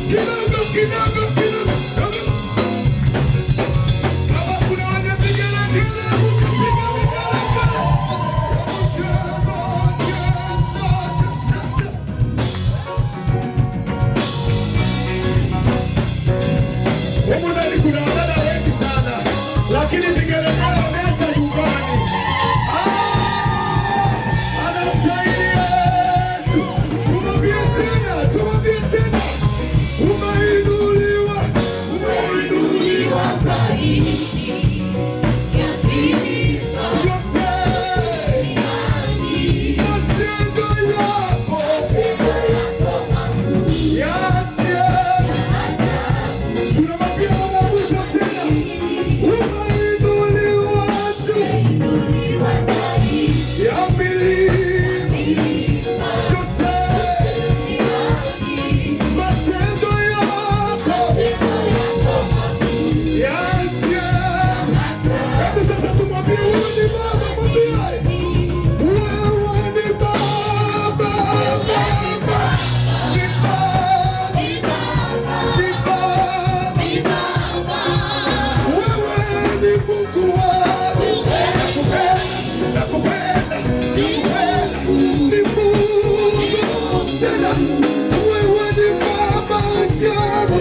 Kidogo, kidogo, kidogo. Kama kuna wenye vigelegele, piga vigelegele. Cheza, cheza, cheza, cheza. Humu ndani kuna wadada wengi sana, lakini vigelegele wameacha nyumbani. Ah, anastahili Yesu. Tumwambie tena, tumwambie tena. Umeinuliwa, umeinuliwa zaidi. Yote, matendo yako ya ajabu. Tunamwambia mara mwisho tena, umeinuliwa juu ya milima yote, matendo yako ya ajabu. Hebu sasa tumwambie wewe ni Baba, mwambie wewe ni Baba, Baba, ni Baba, ni Baba. Wewe ni Mungu wangu, nakupenda, nakupenda, nakupenda, ni Mungu tena. Wewe ni Baba ajabu,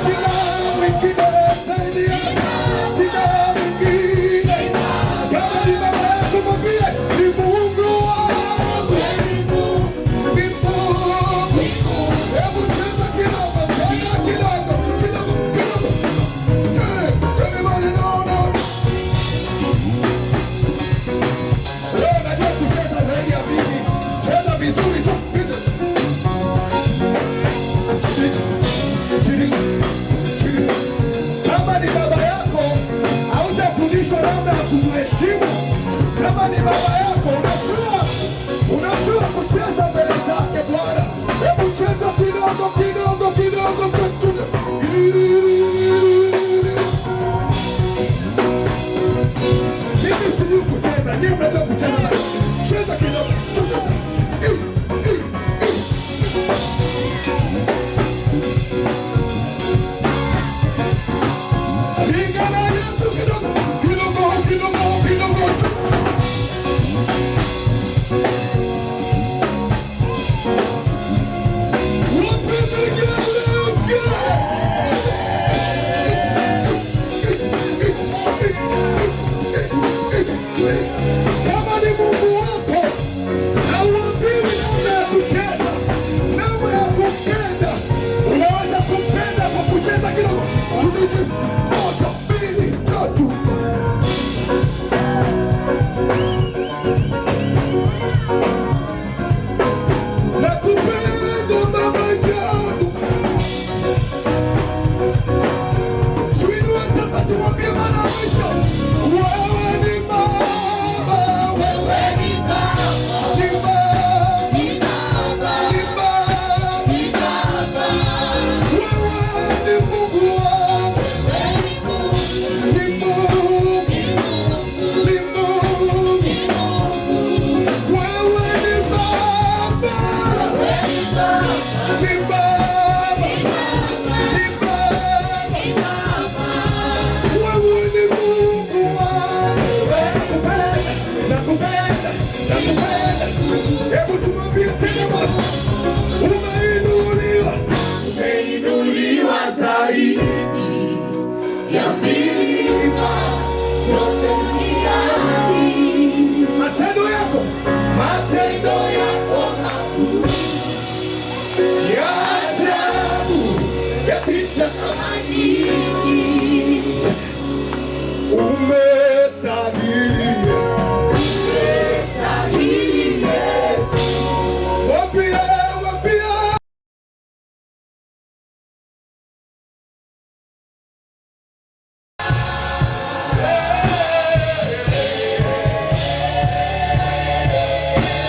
sina mwingine zaidi yako, sina mwingine. Kama ni baba yako, mwambie ni Mungu wangu, ni Mungu. Hebu cheza kidogo, cheza kidogo, kidogo, kidogo. Everybody no, no. Wewe unajua kucheza zaidi ya mimi. Cheza vizuri tu. Pita. Chini, chini, chini. Kama ni baba yako, hautafundishwa namna ya kumheshimu. Kama ni baba yako, unajua kucheza mbele zake Bwana. Hebu cheza kidogo, kidogo, kidogo, kidogo. Ili, ili, ili, ili. Mimi sijui kucheza, nyinyi mnaweza kucheza sana. Cheza kidogo. Cheza. I, i, i. Ringa na Yesu kidogo, kidogo, kidogo, kidogo tu. Wapi vigelegele? Kama ni Mungu wako, hauambiwi namna ya kucheza, namna ya kumpenda. Unaweza kumpenda kwa kucheza kidogo. Tumiji, moja, mbili, tatu. Nakupenda baba yangu. Tuinue sasa, tumwambie mara ya mwisho, wewe ni Baba, wewe ni Baba, ni Baba, wewe ni Mungu wangu, ni Mungu, ni Mungu, wewe ni Baba, ni Baba, ni Baba. Wewe ni Mungu wangu, nakupenda, nakupenda, nakupenda. Hebu tumwambie tena Bwana, umeinuliwa, umeinuliwa zaidi ya milima yote duniani. Matendo yako, matendo yako Makuu ya ajabu, yatisha. Kama nini. Umestahili Yesu. Stahili Yesu. Mwambie, mwambie.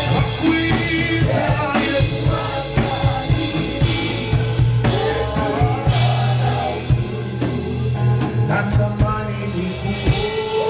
Twakuita Yesu. Natamani nikuone.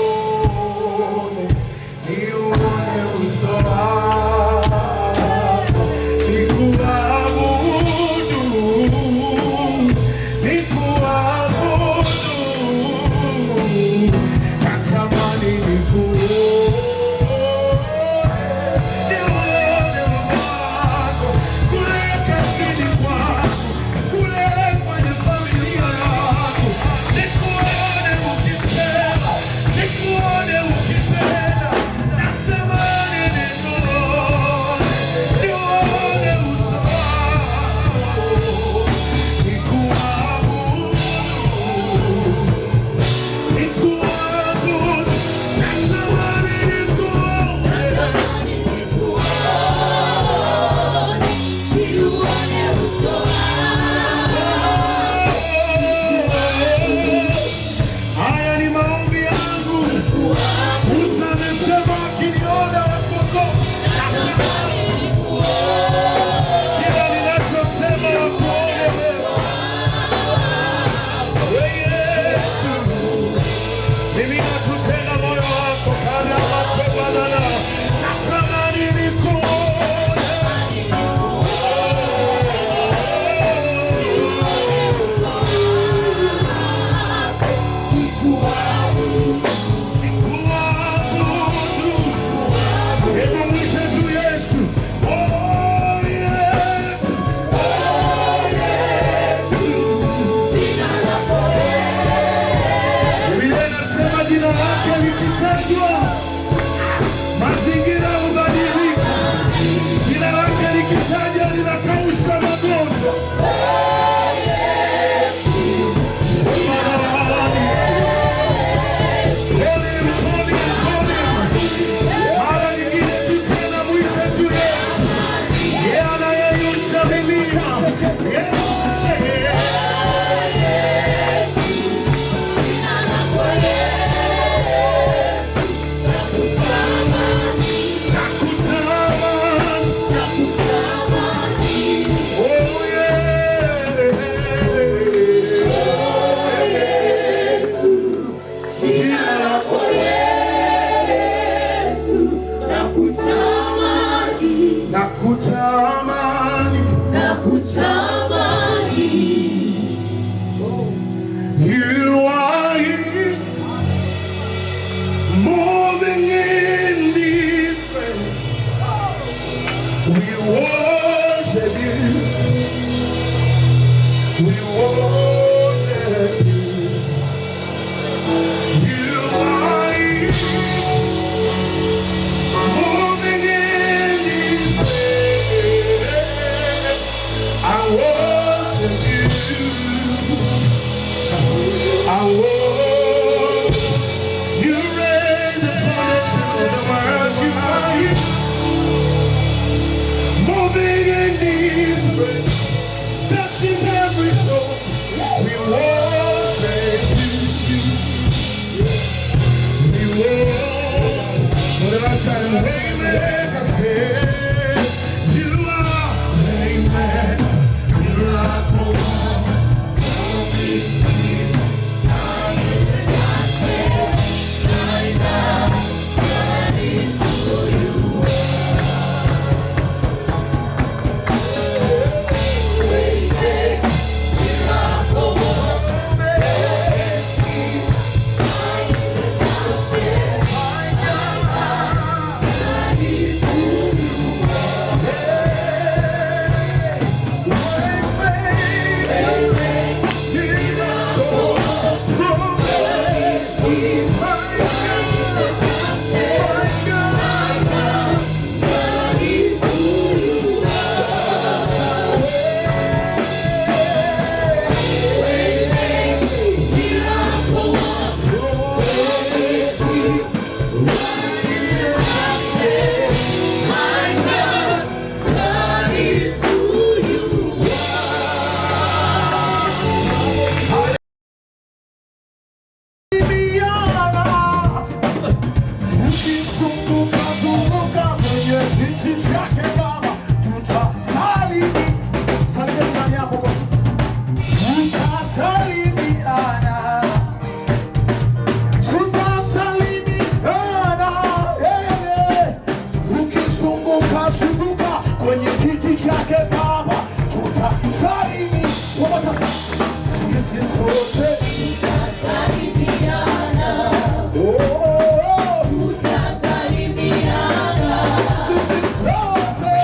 We worship you. You are here, moving in this place. I worship you. I worship you. Reign the foundation of the world. You are here, moving in this place, touching every soul. We worship you. We worship. For the last time, Waymaker, say, you are Waymaker, miracle Tukizunguka zunguka kwenye kiti chake Baba, tutasalimi. Salimia jirani yako kwa. Tutasalimiana. Tutasalimiana. Eh, eh. Tukizunguka zunguka kwenye kiti chake Baba, tutasalimi. Wama sasa. Sisi sote. Oh, oh, oh. Sisi sote.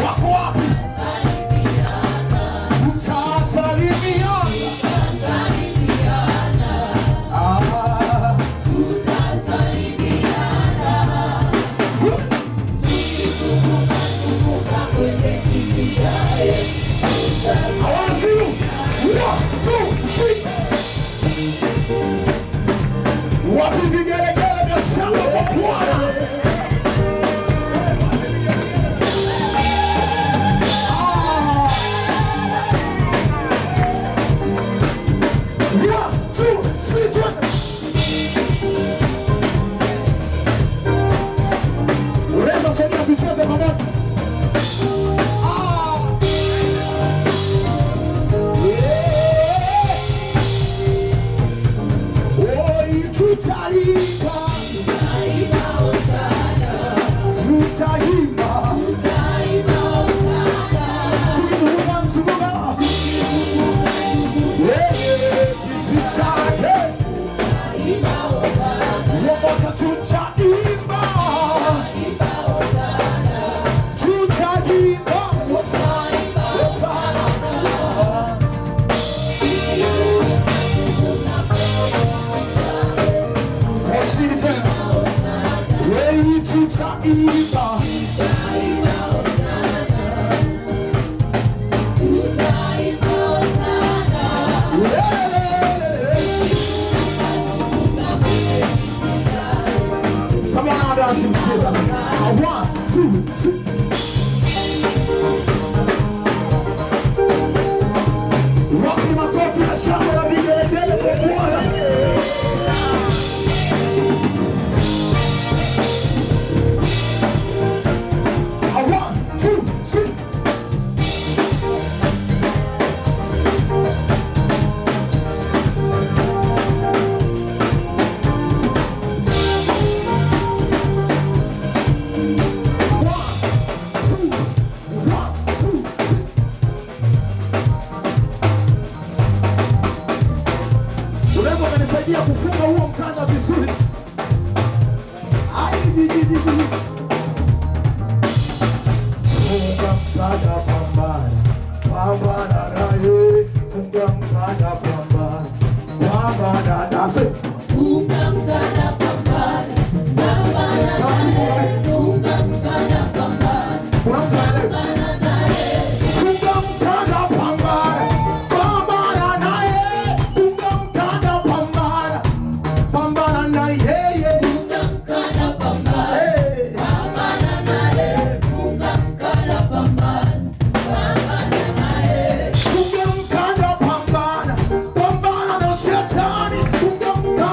Wako wapi? Tutasalimiana. Ah. I wanna see you. One, two, three. Wapi vigelegele vya shangwe kwa Bwana? Ah. One, two, three, twende. Unaweza sogea tucheze pamoja. Ah. Yeah. Oi, tutaimba, tutaimba. Tukizunguka, zunguka. Yeye, kiti chake. Wote tutaimba. Tutaimba, hosana, hosana, hosana. Washindi tena. Wewe tutaimba. Lelelelele. Come on now, dance with Jesus. One, two, three. Wapi makofi ya shangwe na vigelegele kwa Bwana. mkanda, pambana, pambana naye. Funga mkanda, pambana, pambana nase. Funga mkanda, pambana, pambana Taratibu naye. kabisa. Funga mkanda, pambana, Kuna mtu aelewe? pambana naye. Funga mkanda, pambana, pambana naye. Funga mkanda, pambana, pambana na yeye. Funga mkanda, pambana, Hey. pambana naye. Funga mkanda, pambana, pambana naye. Funga mkanda, pambana, pambana na shetani. Funga mkanda,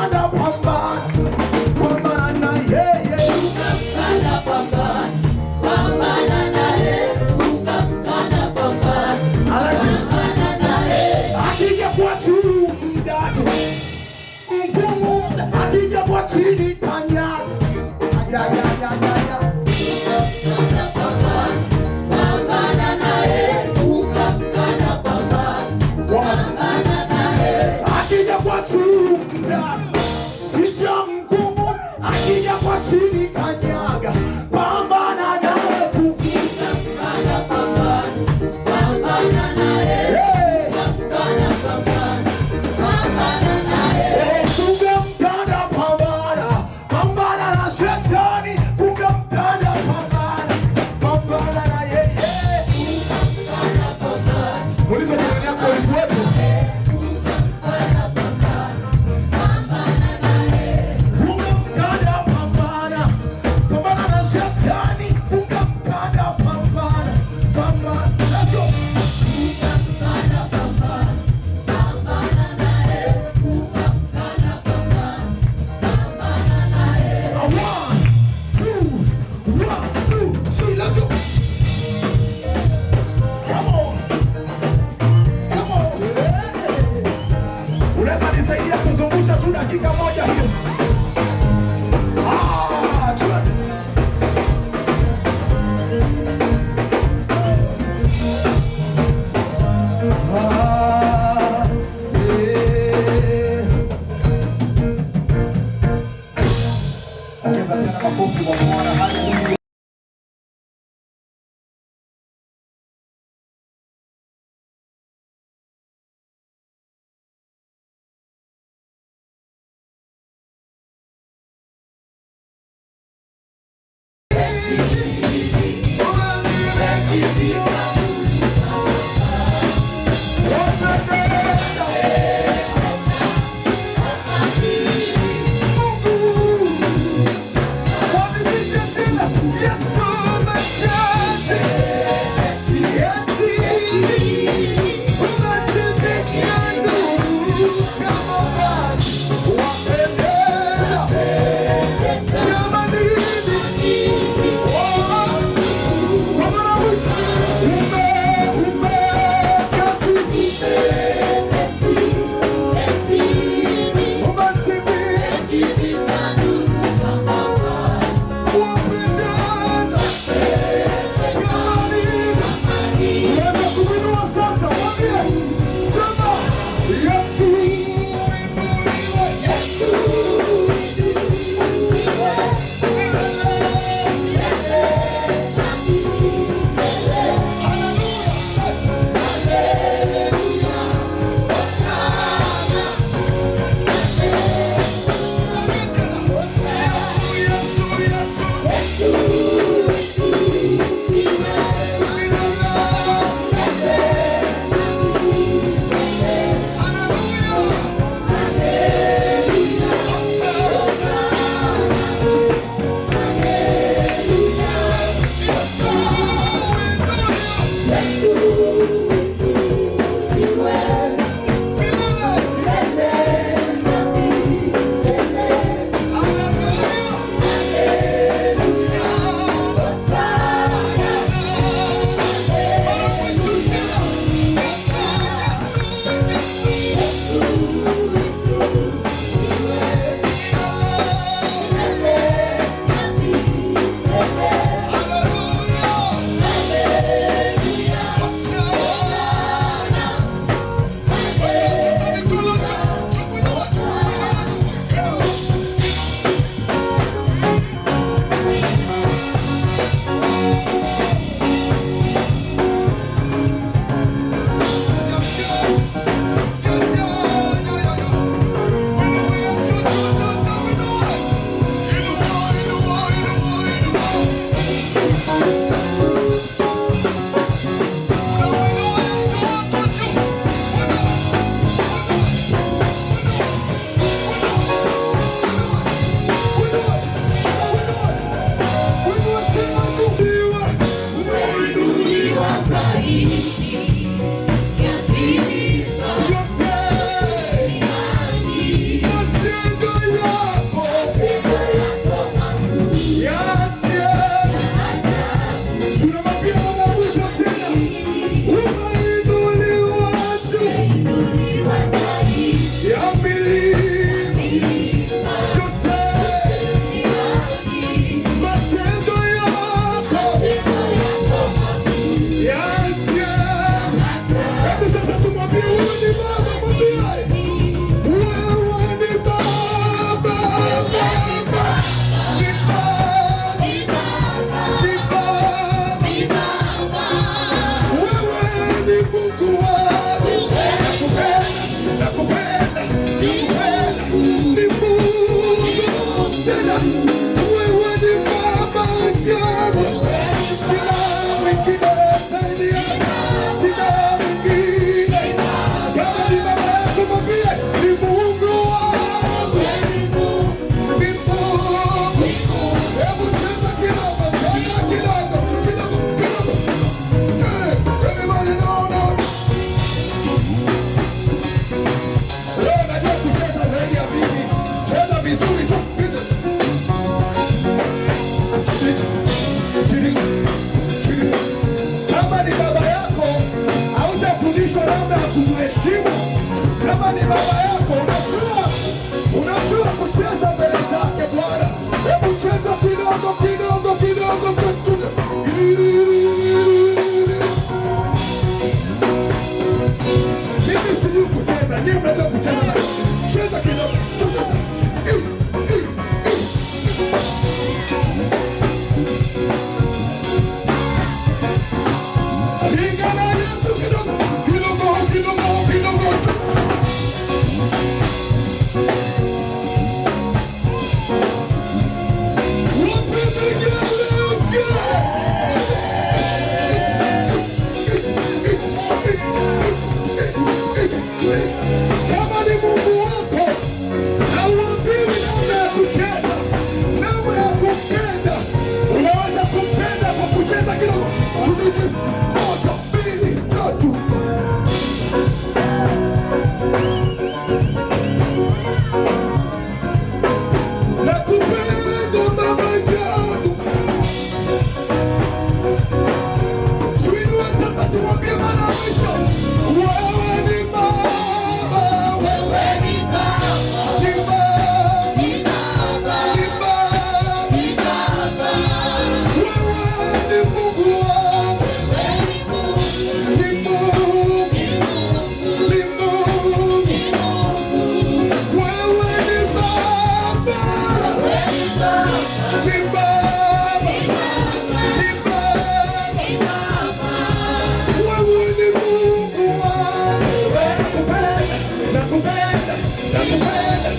Nakupenda.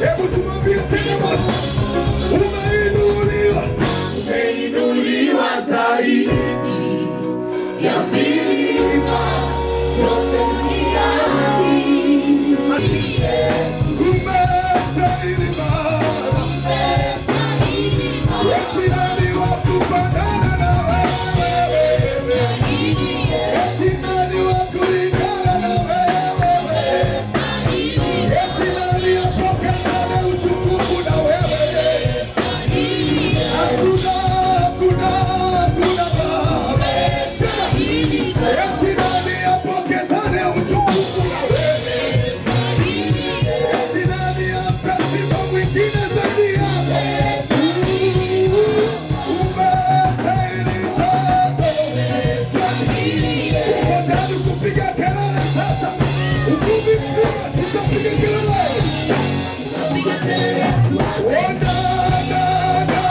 Hebu tumwambie tena Bwana, umeinuliwa, Umeinuliwa zaidi ya milima yote duniani. Yesu, umestahili Baba. umestahili Baba. Yesu, nani wa kufanana na wewe? Umestahili Yesu. Yesu, nani wa kulingana na wewe? Umestahili Yesu, nani apokezane utukufu na wewe? Umestahili Yesu. Hakuna, hakuna, hakuna Baba. Umestahili Baba. Yesu, nani apokezane utukufu na wewe? Umestahili Yesu. Yesu, nani ampe sifa mwingine zaidi yako? Umestahili Yesu. Umestahili Yesu. Uko tayari kupiga kelele sasa? Ukumbi mzima tutapiga kelele. Tutapiga kelele tuanze. Oh, da, da, da,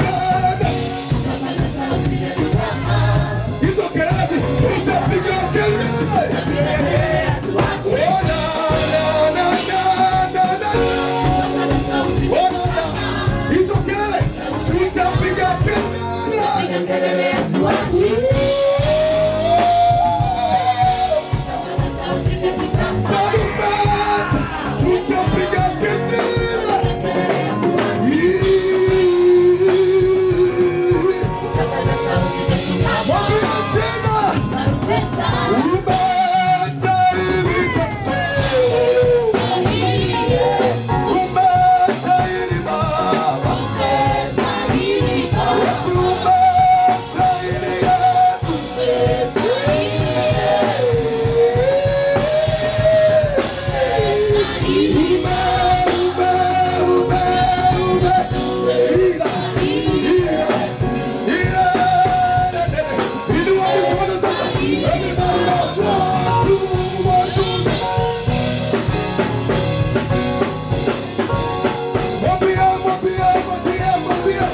da, da. Tutapaza sauti zetu kama. Hizo kelele tutapiga kelele. Tutapiga kelele tuache. Oh, na, na, na, na, na, na. Tutapaza sauti Oh, zetu na, na. kama. Hizo kelele tutapiga kelele. Tutapiga kelele tuache. Tutapaza sauti zetu kama. Tarumbeta tutapiga kelele. Kelele tuache. Tutapaza sauti zetu kama. Mwambie tena. Tarumbeta. Umestahili Yesu. Stahili Yesu. Umestahili Baba. Umestahili Baba. Yesu, umestahili Yesu. Umestahili Yesu. Umestahili. Ume, ume, ume, ume. Ila, ila, ila, inua mikono sasa. Everybody now. One, two, one, two. Mwambie, mwambie, mwambie, mwambie.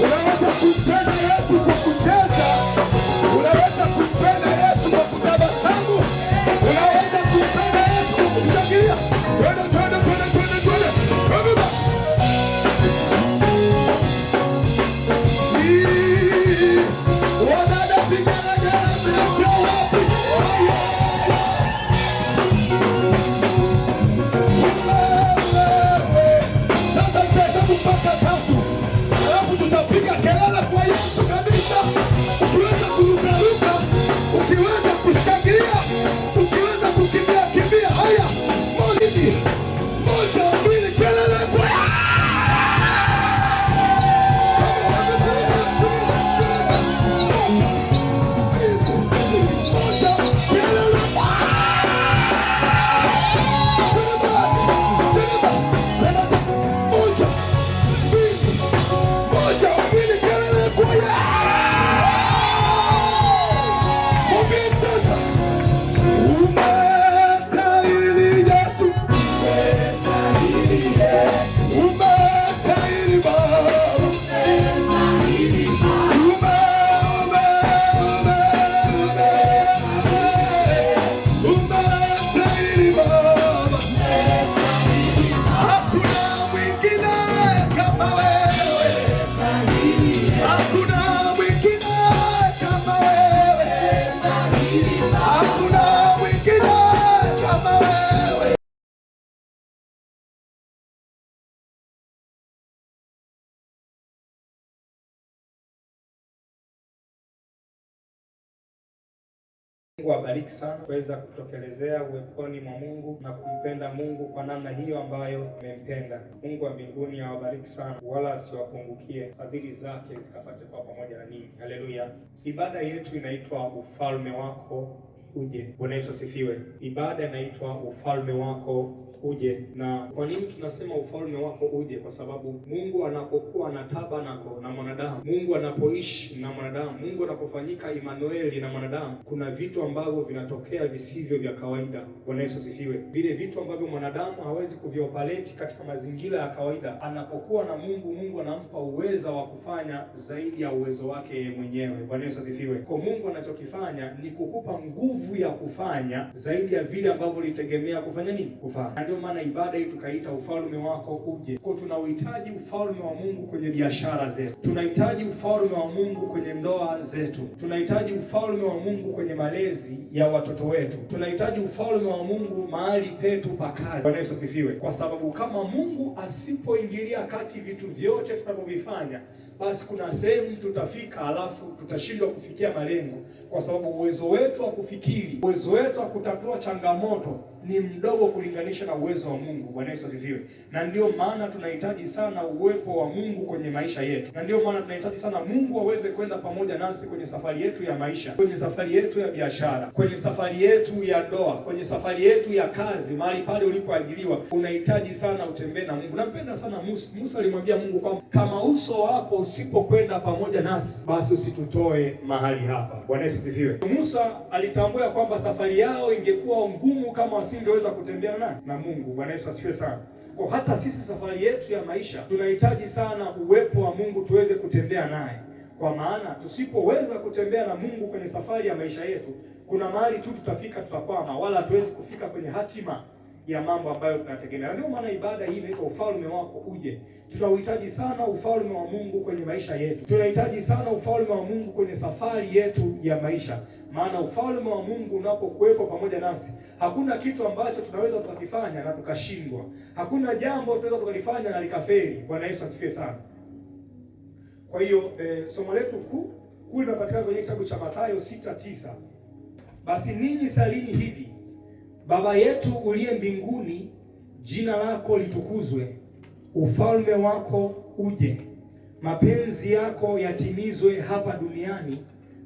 Unaweza kumpenda Yesu kwa kucheza, unaweza kumpenda Yesu kwa kutabasamu, unaweza kumpenda Yesu kwa kumshangilia. Twende, twende, twende, twende, twende. Everybody. Ii, wadada vigelegele mmeachia wapi? Haya. Wewe. Sasa tutahesabu mpaka tatu, alafu tutapiga kelele kwa Yesu kabisa. Ukiweza kurukaruka, ukiweza kushangilia, ukiweza kukimbia kimbia. Haya, moja, moja, mbili, kelele kwa Come on, everybody. Moja, kelele. Moja, mbili, moja, mbili, kelele kwa Yesu. Mwambie sasa, umestahili Yesu, umestahili Baba, ume, ume, ume, ume, umestahili Baba. Hakuna mwingine kama wewe, hakuna mwingine kama wewe, hakuna mwingine kama wewe. Mungu awabariki sana kuweza kutokelezea uweponi mwa Mungu na kumpenda Mungu kwa namna hiyo ambayo mmempenda. Mungu wa mbinguni awabariki sana, wala asiwapungukie, fadhili zake zikapate kuwa pamoja na ninyi. Haleluya! Ibada yetu inaitwa ufalme wako uje. Bwana Yesu asifiwe. Ibada inaitwa ufalme wako uje. Na kwa nini tunasema ufalme wako uje? Kwa sababu Mungu anapokuwa na tabernacle na mwanadamu, Mungu anapoishi na mwanadamu, Mungu anapofanyika Imanueli na mwanadamu, kuna vitu ambavyo vinatokea visivyo vya kawaida. Bwana Yesu asifiwe. Vile vitu ambavyo mwanadamu hawezi kuvioperate katika mazingira ya kawaida, anapokuwa na Mungu, Mungu anampa uweza wa kufanya zaidi ya uwezo wake yeye mwenyewe. Bwana Yesu asifiwe. Kwa Mungu anachokifanya ni kukupa nguvu ya kufanya zaidi ya vile ambavyo ulitegemea kufanya nini? Kufanya. ndio maana ibada hii tukaita ufalme wako uje. Kwa tunauhitaji ufalme wa Mungu kwenye biashara zetu, tunahitaji ufalme wa Mungu kwenye ndoa zetu, tunahitaji ufalme wa Mungu kwenye malezi ya watoto wetu, tunahitaji ufalme wa Mungu mahali petu pa kazi. Bwana Yesu asifiwe. Kwa sababu kama Mungu asipoingilia kati vitu vyote tunavyovifanya, basi kuna sehemu tutafika alafu tutashindwa kufikia malengo, kwa sababu uwezo wetu wa kufikiri, uwezo wetu wa kutatua changamoto ni mdogo kulinganisha na uwezo wa Mungu. Bwana Yesu asifiwe. Na ndio maana tunahitaji sana uwepo wa Mungu kwenye maisha yetu, na ndio maana tunahitaji sana Mungu aweze kwenda pamoja nasi kwenye safari yetu ya maisha, kwenye safari yetu ya biashara, kwenye safari yetu ya ndoa, kwenye safari yetu ya kazi. Mahali pale ulipoajiriwa unahitaji sana utembee na Mungu. Nampenda sana Musa. Musa alimwambia Mungu kwamba kama uso wako usipokwenda pamoja nasi, basi usitutoe mahali hapa. Bwana Yesu asifiwe. Musa alitambua kwamba safari yao ingekuwa ngumu kama wasingeweza kutembea na Mungu. Bwana Yesu asifiwe sana. Kwa hata sisi safari yetu ya maisha tunahitaji sana uwepo wa Mungu tuweze kutembea naye, kwa maana tusipoweza kutembea na Mungu kwenye safari ya maisha yetu, kuna mahali tu tutafika, tutakwama, wala hatuwezi kufika kwenye hatima ya mambo ambayo tunategemea. Ndio maana ibada hii inaitwa ufalme wako uje. Tunauhitaji sana ufalme wa Mungu kwenye maisha yetu. Tunahitaji sana ufalme wa Mungu kwenye safari yetu ya maisha. Maana ufalme wa Mungu unapokuwepo pamoja nasi, hakuna kitu ambacho tunaweza tukakifanya na tukashindwa. Hakuna jambo tunaweza tukalifanya na likafeli. Bwana Yesu asifiwe sana. Kwa hiyo somo letu kuu linapatikana kwenye kitabu cha Mathayo 6:9. Basi ninyi salini hivi: Baba yetu uliye mbinguni, jina lako litukuzwe, ufalme wako uje, mapenzi yako yatimizwe hapa duniani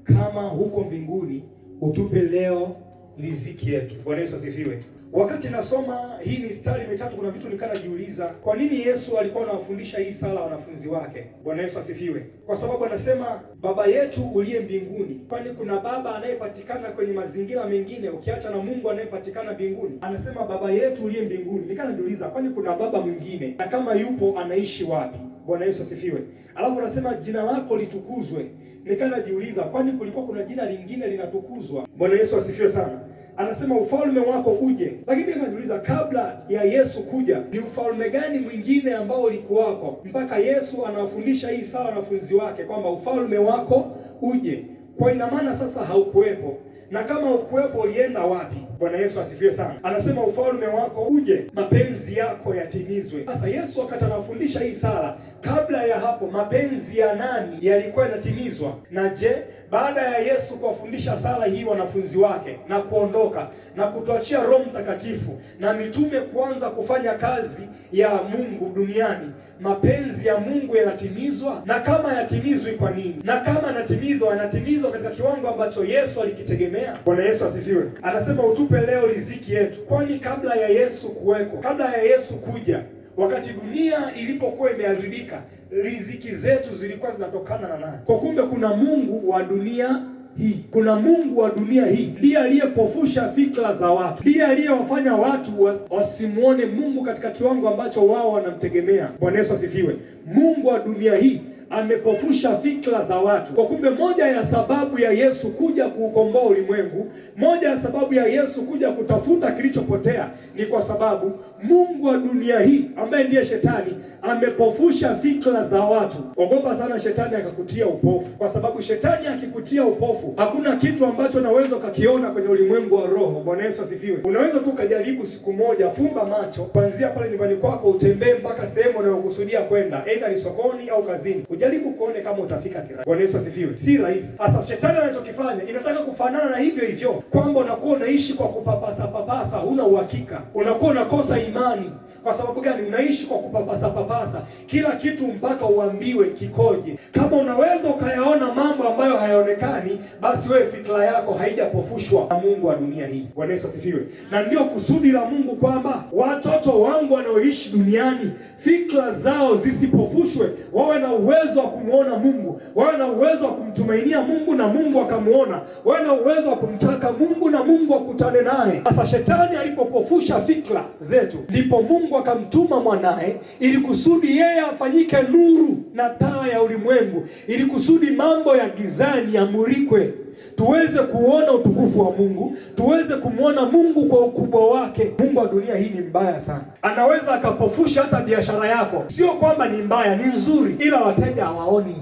kama huko mbinguni. Utupe leo riziki yetu. Bwana Yesu asifiwe. Wakati nasoma hii mistari mitatu, kuna vitu nikaa najiuliza, kwa nini Yesu alikuwa anawafundisha hii sala wanafunzi wake? Bwana Yesu asifiwe. Kwa sababu anasema Baba yetu uliye mbinguni. Kwani kuna baba anayepatikana kwenye mazingira mengine ukiacha na Mungu anayepatikana mbinguni? Anasema Baba yetu uliye mbinguni. Nikaa najiuliza, kwani kuna baba mwingine? Na kama yupo anaishi wapi? Bwana Yesu asifiwe. Alafu anasema jina lako litukuzwe. Nikaa najiuliza, kwani kulikuwa kuna jina lingine linatukuzwa? Bwana Yesu asifiwe sana. Anasema ufalme wako uje. Lakini pia najiuliza, kabla ya Yesu kuja ni ufalme gani mwingine ambao ulikuwako mpaka Yesu anawafundisha hii sala wanafunzi wake kwamba ufalme wako uje? Kwa ina maana sasa haukuwepo. Na kama ukuwepo ulienda wapi? Bwana Yesu asifiwe sana. Anasema ufalme wako uje, mapenzi yako yatimizwe. Sasa Yesu wakati anafundisha hii sala, kabla ya hapo mapenzi ya nani yalikuwa yanatimizwa? Na je, baada ya Yesu kuwafundisha sala hii wanafunzi wake na kuondoka na kutuachia Roho Mtakatifu na mitume kuanza kufanya kazi ya Mungu duniani, mapenzi ya Mungu yanatimizwa? Na kama yatimizwi, kwa nini? Na kama yanatimizwa, yanatimizwa katika kiwango ambacho Yesu alikitegemea? Bwana Yesu asifiwe. Anasema utupe leo riziki yetu. Kwani kabla ya Yesu kuweko, kabla ya Yesu kuja, wakati dunia ilipokuwa imeharibika, riziki zetu zilikuwa zinatokana na nani? Kwa kumbe kuna Mungu wa dunia hii. Kuna Mungu wa dunia hii, ndiye aliyepofusha fikra za watu, ndiye aliyewafanya watu wasimuone Mungu katika kiwango ambacho wao wanamtegemea. Bwana Yesu asifiwe. Mungu wa dunia hii amepofusha fikra za watu. Kwa kumbe moja ya sababu ya Yesu kuja kuukomboa ulimwengu, moja ya sababu ya Yesu kuja kutafuta kilichopotea ni kwa sababu Mungu wa dunia hii ambaye ndiye shetani amepofusha fikra za watu. Ogopa sana shetani akakutia upofu, kwa sababu shetani akikutia upofu hakuna kitu ambacho unaweza ukakiona kwenye ulimwengu wa roho. Bwana Yesu asifiwe. Unaweza tu ukajaribu siku moja, fumba macho kuanzia pale nyumbani kwako utembee mpaka sehemu unayokusudia kwenda, aidha ni sokoni au kazini, ujaribu kuone kama utafika kirahisi. Bwana Yesu asifiwe. Si rahisi. Sasa shetani anachokifanya inataka kufanana na hivyo hivyo, kwamba unakuwa unaishi kwa kupapasa papasa, huna uhakika, unakuwa unakosa imani. Kwa sababu gani? Unaishi kwa kupapasa papasa kila kitu mpaka uambiwe kikoje. Kama unaweza ukayaona mambo ambayo hayaonekani, basi wewe fikra yako haijapofushwa na Mungu wa dunia hii. Bwana Yesu asifiwe. Na ndio kusudi la Mungu kwamba watoto wangu wanaoishi duniani fikra zao zisipofushwe, wawe na uwezo wa kumuona Mungu, wawe na uwezo wa kumtumainia Mungu na Mungu akamuona, wawe na uwezo wa kumtaka Mungu na Mungu akutane naye. Sasa shetani alipopofusha fikra zetu, ndipo Mungu akamtuma mwanae ili kusudi yeye afanyike nuru na taa ya ulimwengu, ili kusudi mambo ya gizani yamurikwe. Tuweze kuona utukufu wa Mungu, tuweze kumwona Mungu kwa ukubwa wake. Mungu wa dunia hii ni mbaya sana, anaweza akapofusha hata biashara yako. Sio kwamba ni mbaya, ni nzuri, ila wateja hawaoni.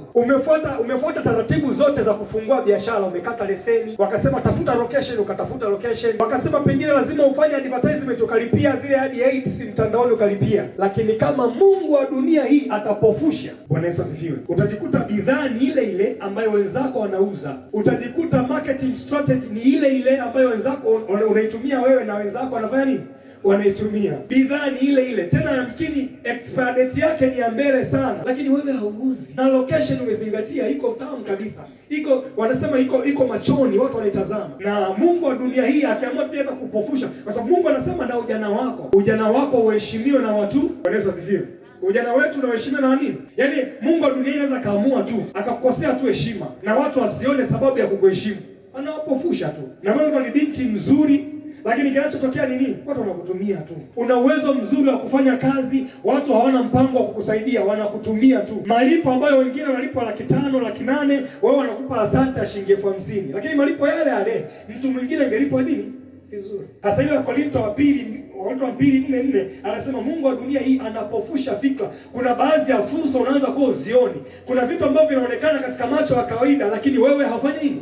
Umefuata taratibu zote za kufungua biashara, umekata leseni, wakasema tafuta location, ukatafuta location, wakasema pengine lazima ufanye advertisement, ukalipia zile hadi 8 mtandaoni ukalipia. Lakini kama Mungu wa dunia hii atapofusha, Bwana Yesu asifiwe, utajikuta bidhaa ni ile ile ambayo wenzako wanauza, utajikuta marketing strategy ni ile ile ambayo wenzako unaitumia wewe na wenzako wanafanya nini? Wanaitumia. Bidhaa ni ile ile, tena yamkini expire date yake ni ya mbele sana, lakini wewe hauuzi. Na location umezingatia, iko tamu kabisa, iko wanasema iko machoni, watu wanaitazama. Na Mungu wa dunia hii akiamua pia hata kupofusha, kwa sababu Mungu anasema na ujana wako uheshimiwe na watu. Bwana Yesu asifiwe. Ujana wetu unaheshimiwa na nini? Yaani Mungu wa dunia anaweza kaamua tu akakukosea tu heshima na watu wasione sababu ya kukuheshimu, anawapofusha tu. Na maana ni binti mzuri, lakini kinachotokea ni nini? Watu wanakutumia tu. Una uwezo mzuri wa kufanya kazi, watu hawana mpango wa kukusaidia, wanakutumia tu. Malipo ambayo wengine wanalipwa 500,000, 800,000, wao wanakupa asante ya shilingi 50,000. Lakini malipo yale yale mtu mwingine angelipwa nini? Vizuri. Sasa ile Wakorintho wa pili 2:4 anasema Mungu wa dunia hii anapofusha fikra. Kuna baadhi ya fursa unaanza kuwa uzioni. Kuna vitu ambavyo vinaonekana katika macho ya kawaida, lakini wewe haufanyi nini?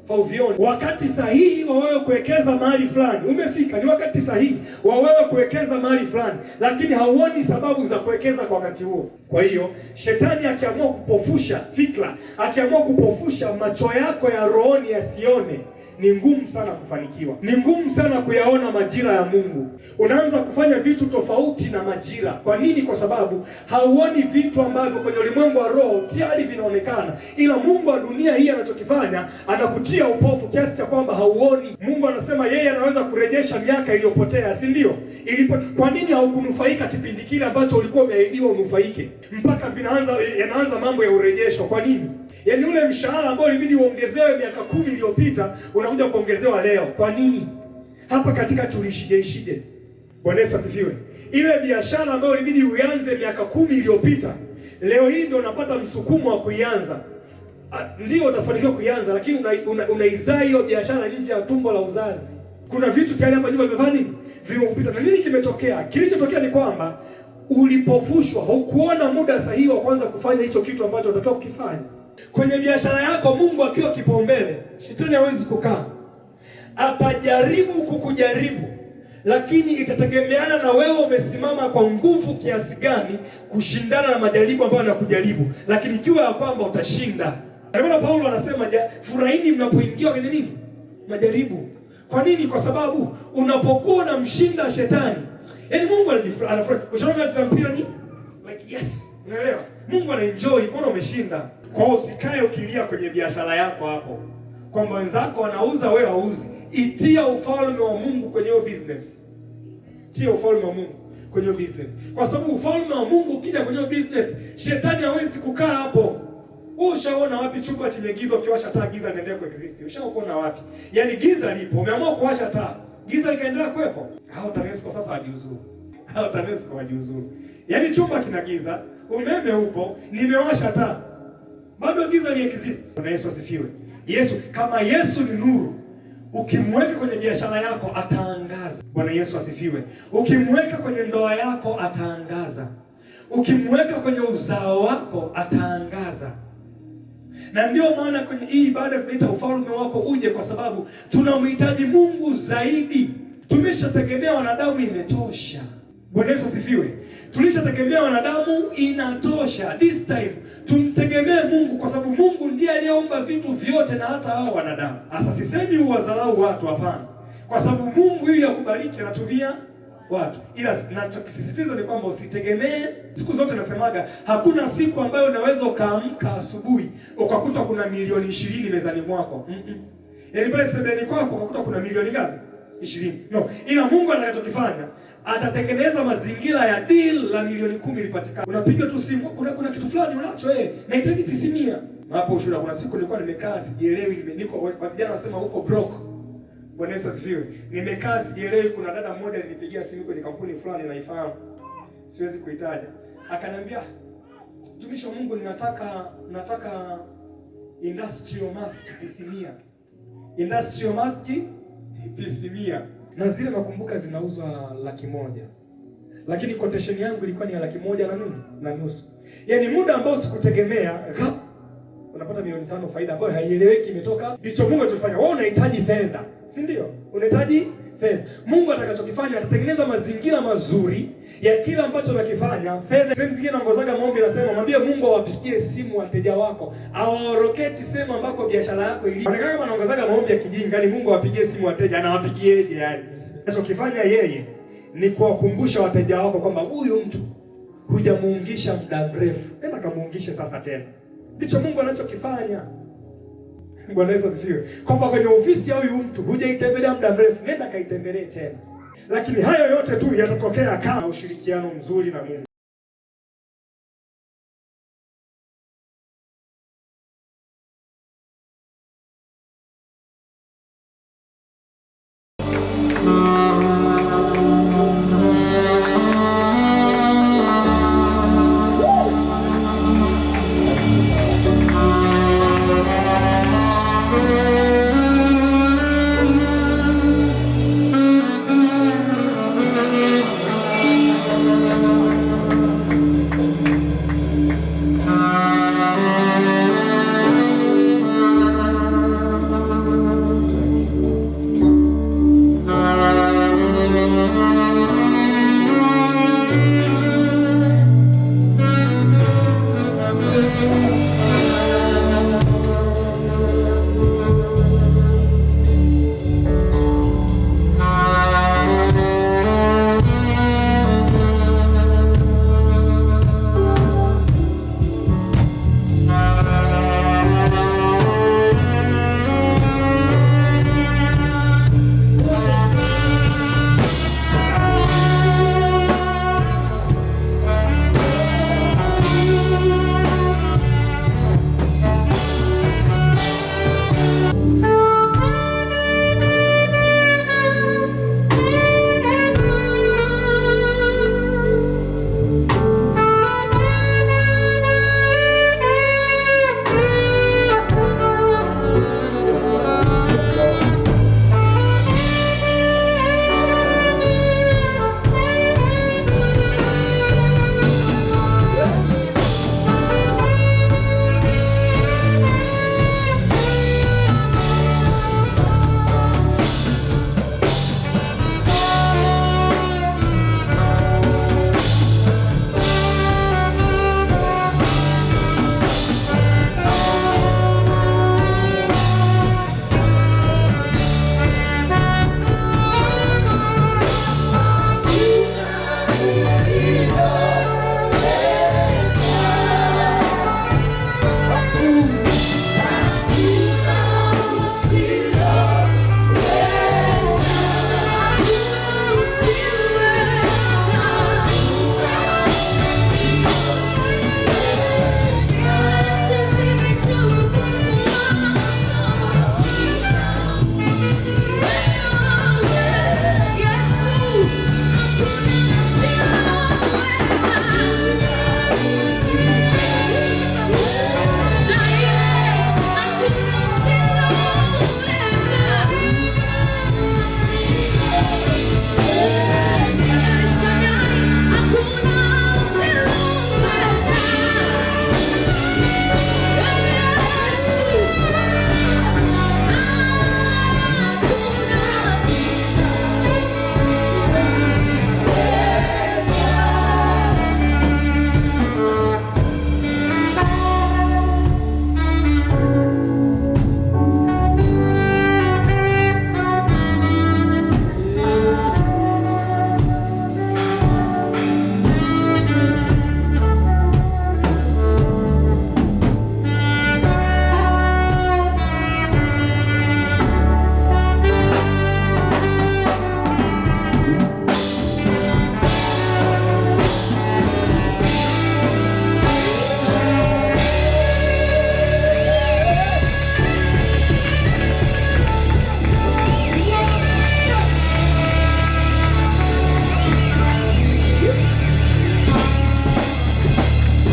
Hauvioni. Wakati sahihi wa wewe kuwekeza mahali fulani umefika, ni wakati sahihi wa wewe kuwekeza mahali fulani, lakini hauoni sababu za kuwekeza kwa wakati huo. Kwa hiyo shetani akiamua kupofusha fikra, akiamua kupofusha macho yako ya rohoni yasione, ni ngumu sana kufanikiwa. Ni ngumu sana kuyaona majira ya Mungu. Unaanza kufanya vitu tofauti na majira. Kwa nini? Kwa sababu hauoni vitu ambavyo kwenye ulimwengu wa roho tayari vinaonekana. Ila Mungu wa dunia hii anachokifanya, anakutia upofu kiasi cha kwamba hauoni. Mungu anasema yeye anaweza kurejesha miaka iliyopotea, si ndio? Kwa nini haukunufaika kipindi kile ambacho ulikuwa umeahidiwa unufaike? Mpaka yanaanza mambo ya urejesho. Kwa nini? Yaani ule mshahara ambao ulibidi uongezewe miaka 10 iliyopita unakuja kuongezewa leo. Kwa nini? Hapa katika tuliishije? Bwana Yesu asifiwe. Ile biashara ambayo ulibidi uanze miaka 10 iliyopita, leo hii ndio unapata msukumo wa kuianza. Ndio utafanikiwa kuianza, lakini unaizaa hiyo biashara nje ya tumbo la uzazi. Kuna vitu tayari hapa nyuma vimefanya nini? Vimekupita. Na nini kimetokea? Kilichotokea ni kwamba ulipofushwa, hukuona muda sahihi wa kuanza kufanya hicho kitu ambacho unatakiwa kukifanya. Kwenye biashara yako Mungu akiwa kipaumbele, shetani hawezi kukaa. Atajaribu kukujaribu, lakini itategemeana na wewe umesimama kwa nguvu kiasi gani kushindana na majaribu ambayo anakujaribu. Lakini jua ya kwamba utashinda. Ndio maana Paulo anasema furahini mnapoingia kwenye nini? Majaribu. Kwa nini? Kwa sababu unapokuwa unamshinda shetani, yaani Mungu anafurahi. Ushaona za mpira ni like yes, unaelewa? Mungu anaenjoy kuona umeshinda. Kwa hiyo usikae ukilia kwenye biashara yako hapo kwamba wenzako wanauza wewe hauzi. Itia ufalme wa Mungu kwenye hiyo business. Tia ufalme wa Mungu kwenye hiyo business. Kwa sababu ufalme wa Mungu ukija kwenye hiyo business, shetani hawezi kukaa hapo. Wewe ushaona wapi chumba chenye giza ukiwasha taa giza linaendelea kuexist? Ushaona wapi? Yaani giza lipo, umeamua kuwasha taa, giza likaendelea kuwepo. Hao TANESCO sasa wajiuzuru. Hao TANESCO wajiuzuru. Yaani chumba kina giza, umeme upo, nimewasha taa, bado giza li exist. Bwana Yesu asifiwe. Yesu, kama Yesu ni nuru, ukimweka kwenye biashara yako ataangaza. Bwana Yesu asifiwe. Ukimweka kwenye ndoa yako ataangaza. Ukimweka kwenye uzao wako ataangaza. Na ndio maana kwenye hii ibada tunaita ufalme wako uje, kwa sababu tunamhitaji Mungu zaidi. Tumeshategemea wanadamu, imetosha. Bwana Yesu asifiwe. Tulishategemea wanadamu, inatosha. This time tumtegemee Mungu, kwa sababu Mungu ndiye aliyeumba vitu vyote na hata hao wanadamu. Sasa sisemi uwadharau watu, hapana. Kwa sababu Mungu ili akubariki anatumia watu. Ila ninachokisisitiza ni kwamba usitegemee. Siku zote nasemaga hakuna siku ambayo unaweza ukaamka asubuhi ukakuta kuna milioni 20 mezani mwako. Yaani pale sebuleni kwako ukakuta kuna milioni ngapi? 20. No, ila Mungu atakachokifanya atatengeneza mazingira ya deal la milioni 10 lipatikane. Unapiga tu simu, kuna kitu fulani unacho nahitaji PC 100. Hapo ushuhuda, kuna siku nilikuwa nimekaa sijielewi, niko kwa vijana wanasema huko broke. Bwana Yesu asifiwe. Nimekaa sijielewi, kuna dada mmoja alinipigia simu kwenye kampuni fulani naifahamu, siwezi kuitaja. Akaniambia, mtumishi wa Mungu, ninataka industrial mask PC 100. Industrial mask pisi 100, na zile nakumbuka zinauzwa 100,000, lakini quotation yangu ilikuwa ni ya 150,000 na nini na nusu. Yaani muda ambao sikutegemea, unapata 5 milioni faida ambayo haieleweki imetoka. Ndicho Mungu alichofanya. Wewe unahitaji fedha, si ndio? Unahitaji fedha. Mungu atakachokifanya atatengeneza mazingira mazuri ya kila ambacho unakifanya. Fedha sehemu zingine naongozaga maombi, nasema mwambie Mungu awapigie simu wateja wako, awaoroketi sehemu ambako biashara yako ilipo. Onekana kama naongozaga maombi ya kijinga, ni Mungu awapigie simu wateja, anawapigieje yani? Anachokifanya yeye ni kuwakumbusha wateja wako kwamba huyu mtu hujamuungisha muda mrefu, nenda kamuungishe sasa tena. Ndicho Mungu anachokifanya. Bwana Yesu asifiwe. Kwamba kwenye ofisi ya huyu mtu hujaitembelea muda mrefu, nenda kaitembelee tena. Lakini hayo yote tu yatatokea kama ushirikiano mzuri na Mungu.